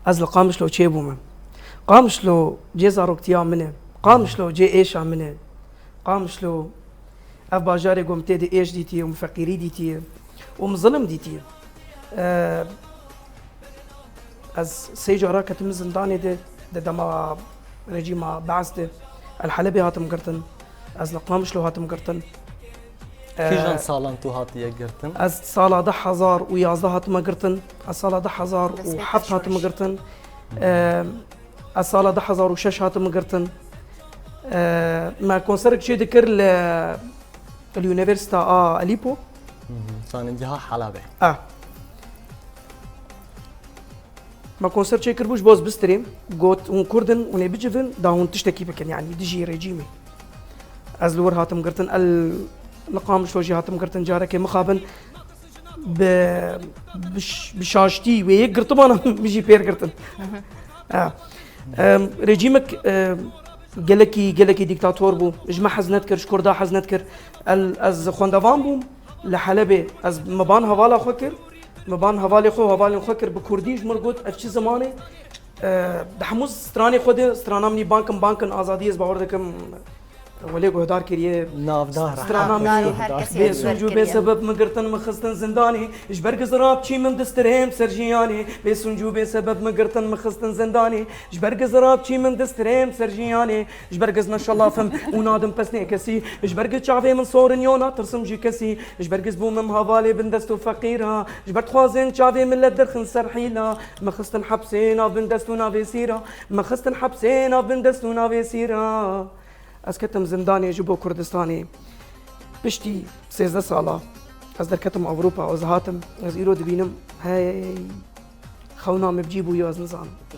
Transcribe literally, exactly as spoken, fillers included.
Ez li Qamişlo çêbûme. Qamişlo cê zaroktiya min e. Qamişlo cê êşa min e. Qamişlo ev bajarê ku min tê de êş dîtiye û min feqîrî dîtiye û min zilim dîtiye. Eee, ez sê cara ketime zindanê de, di dema rejîma Be'es de. Ez li Helebê hatim girtin. Ez li Qamişlo hatim girtin. Kîjan Eee, salan tu hatiye girtin? Ez sala du hezar û yazdeh hatime girtin. Ez sala du hezar û heft hatime girtin. Eee, ez sala du hezar û şeş hatime girtin. Eee, me konserek çê dikir li, li Unîversîta a Elîpo. Hı hı. Zanîngeha Helebê. Ah. Me konser çêkiribû ji bo ez bistirêm. Got, hûn Kurd in, hûn ê bicivin, da hûn tiştekî bikin, yanî dijî rejîmê. Ez li wir hatim girtin, el li Qamişlo jî hatim girtin, carekê mixabin bi, bi ş-, bi şaştî wê yek girtibana min jî pêr girtin. Ha. Em, rejîmek, em, gelekî, gelekî dîktator bû. Ji me hez nedikir, ji Kurda hez nedikir. El, ez xwendevan bûm. Li Helebê ez, me ban hevala xwe kir. Me ban hevalê xwe û hevalên xwe kir bi kurdî, ji min re got, ev çi ziman e? E, di hemû stranê xwe de, strana min î bankin, bankin azadî, ez bawer dikim, welê guhdar kiriye. Navdar. Strana min Navdar, her kesî bê ez sunc û bê sebeb min girtin, min xistin zindanê. Ji ber giz rap çî min distirêm ser jiyanê. Bê sunc û bê sebeb min girtin, min xistin zindanê. Ji ber giz rap çî min distirêm ser jiyanê. Ji ber giz neşelafim û nadim pesnê kesî. Ji ber giz çavê min sorin yo natirsim ji kesî. Ji ber giz bûmim havalê bindest û feqîra. Ji ber dixwazên çavê milet derxin ser hîla. Me xistin hepsê nav bindest û navê sîra. Me xistin hepsê nav bindest û navê sîra. Ez ketim zindanê ji bo Kurdistanê. Piştî sêzdeh sala ez derketim Ewropa, ez hatim, ez îro dibînim, hey, xewna min bi cî bû yo, ez nizanim.